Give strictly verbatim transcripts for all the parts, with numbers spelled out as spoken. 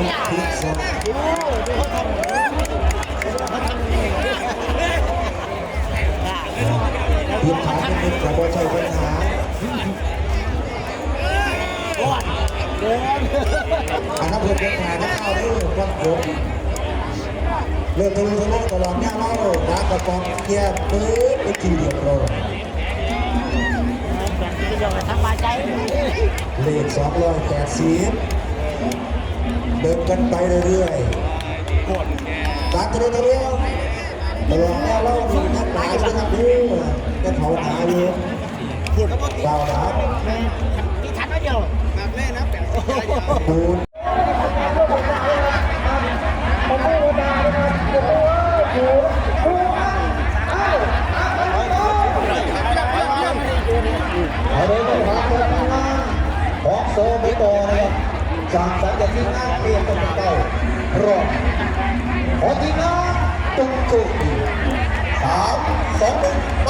งผิดสอง ผิดขาเป็นหนึ่งกับบ่ใช่ปัญหา อันนั้นเพิ่นเป็นทหารนะข้าวเด้อ ฟังผม เริ่มทะลุทะลวงตลอดแนวเล่าหากระป๋องเกียร์ปื๊ดเป็นที่เรียบร้อย เลขสองร้อยแปดสิบ เดินกันไปเรื่อยๆ การทะลุทะลวงตลอดแนวเล่ามีนักหนาอยู่นะครับเด้อ จะเขาหนาอยู่ ก้าวหนา ที่ทันน้อยเดียว ปูน เอาเลยครับ ของโซไปต่อนะครับ จากสัญญาที่งานเปลี่ยนกันไปรอบ ขอทีมงานจงโชคดี สาม สอง หนึ่ง ไป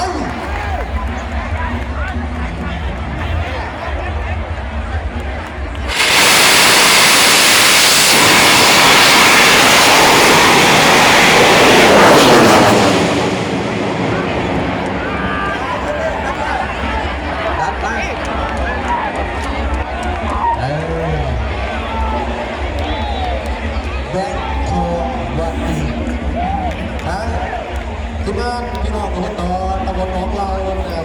งานพี่น้องอบต.ตำบลหนองลาวนะครับ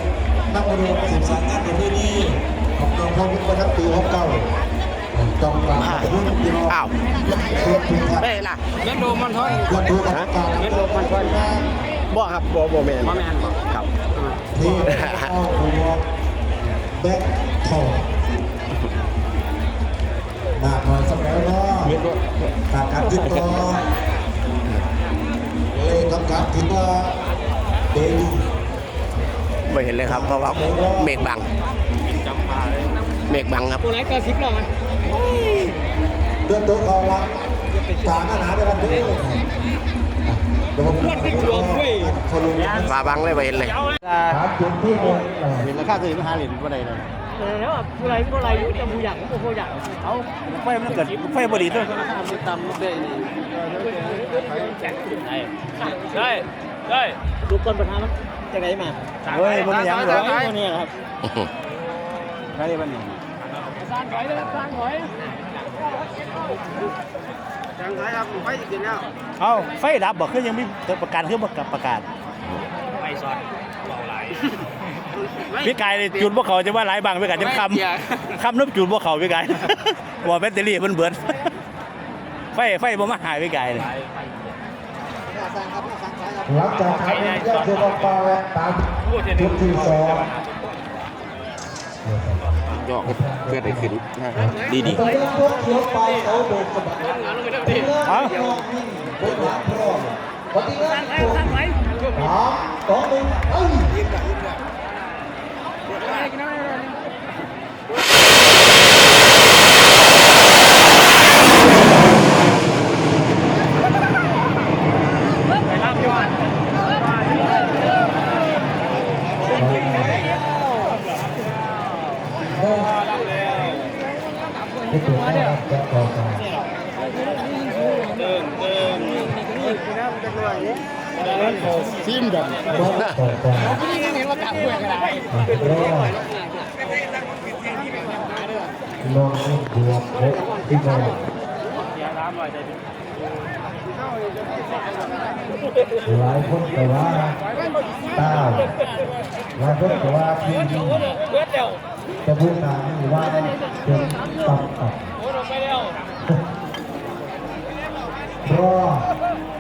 นักบริวารสืบสานงานประเพณีของเมืองพระพุทธประจำปีหกเก้า ต้องกราบขอบคุณพี่น้อง อ้าว ทุกท่าน ได้ล่ะ เล่นโดมมันทอน ทั่วทุกประการ เล่นโดมมันทอน บ่ครับ บ่ บ่แม่น บ่แม่นบ่ ครับ นี่เอาหัวแบ็คทอง มากน้อยสักแล้วเนาะ ขาดการติดต่อ เลยทำการถือว่าเดลี่ ไม่เห็นเลยครับ เพราะว่าเมฆบัง เมฆบังครับ ตัวไหนเก้าสิบหรอ เดินตัวเขาละ สามปัญหาในวันนี้ เดี๋ยวผม ฟ้าบังเลย ไม่เห็นเลย สามจุดที่หนึ่ง เห็นราคาตัวนี้มาหาเหรียญบ่ได้เลย เออ แล้วผู้ใดผู้ใดอยู่แต่ผู้อยากผู้บ่อยาก เอา ไฟมันเกิด ไฟบ่ดีตัว ราคามันต่ำลงได้นี่ ได้ ได้ ดูก่อนประธานมันจะไงมา เฮ้ย มันยังเหรอ ตัวนี้ครับ ได้ปะเนี่ย สร้างถอยเลย สร้างถอย สร้างถอยครับ ไฟจะกินแล้ว เอ้า ไฟดับบ่ คือยังมีประกาศ คือบ่ประกาศ ไฟช็อต เบาหลาย พี่กายนี่จุดบ่เข้า จะว่าหลายบัง พี่กายจะคำ ไม่เกี่ยว คำนับจุดบ่เข้า พี่กาย บอกแบตเตอรี่มันเบิด ไฟ ไฟบ่มาหาพี่กายนี่ หลังจากทำเรื่องเชื่อมต่อไปตามจุดที่สอง ยอกเพื่อได้ขึ้นนะ ดีๆ ตะเกียงพวกเขียวไปเสาโบกสะบัด ฮะ เบอร์สามพร้อม ปฏิบัติการ สาม สอง หนึ่ง ไป ซิมดอก น้องบวกหกพี่น้อง หลายคนก็ว่าตาว หลายคนก็ว่าทีวี แต่ผู้ตานี่ว่าเป็นต่ำต่ำ รอ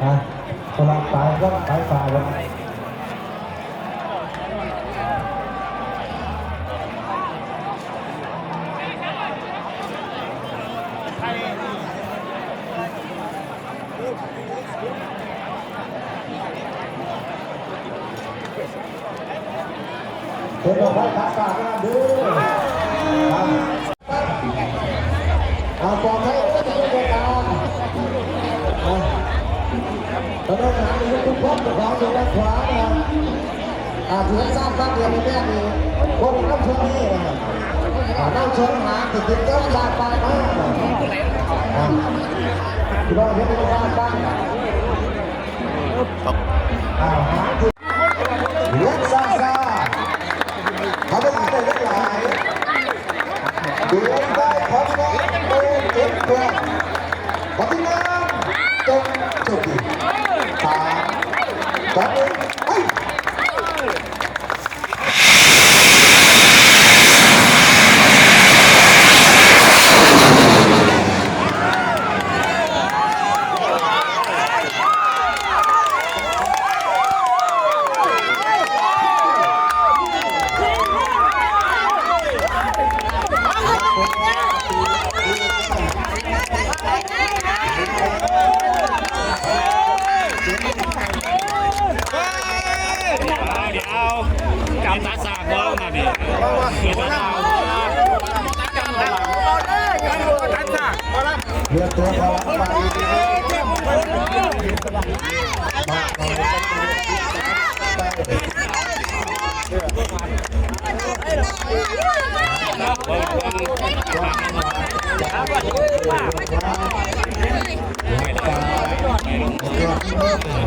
อ่ะ คนละสายวัดสายป่าวัด เป็นดอกไม้ทางการงานเด้อ เอาปลอดภัยเด้อ ทุกประการ อ่ะ พนักงานอยู่ทุกคน ขวาอยู่ด้านขวานะครับ อ่า ถือว่าสร้างบ้านเรือนในแม่นี่ คนรับช่วงนี้นะครับ อ่า นั่งชมหาติดติดเจ้าบ้านไปมา อ่า พี่น้องเห็นเป็นบ้านบ้าน อ่า หาติด เลือดซาซา เขาเป็นหลายหลาย ดูได้พร้อมกัน โอ้ เจ็บเพื่อน ปฏิบัติงาน จบ จบดี สาม สอง หนึ่ง ไป เดี๋ยว จำตาสากว่ามาพี่ เลือกตัวเขา เ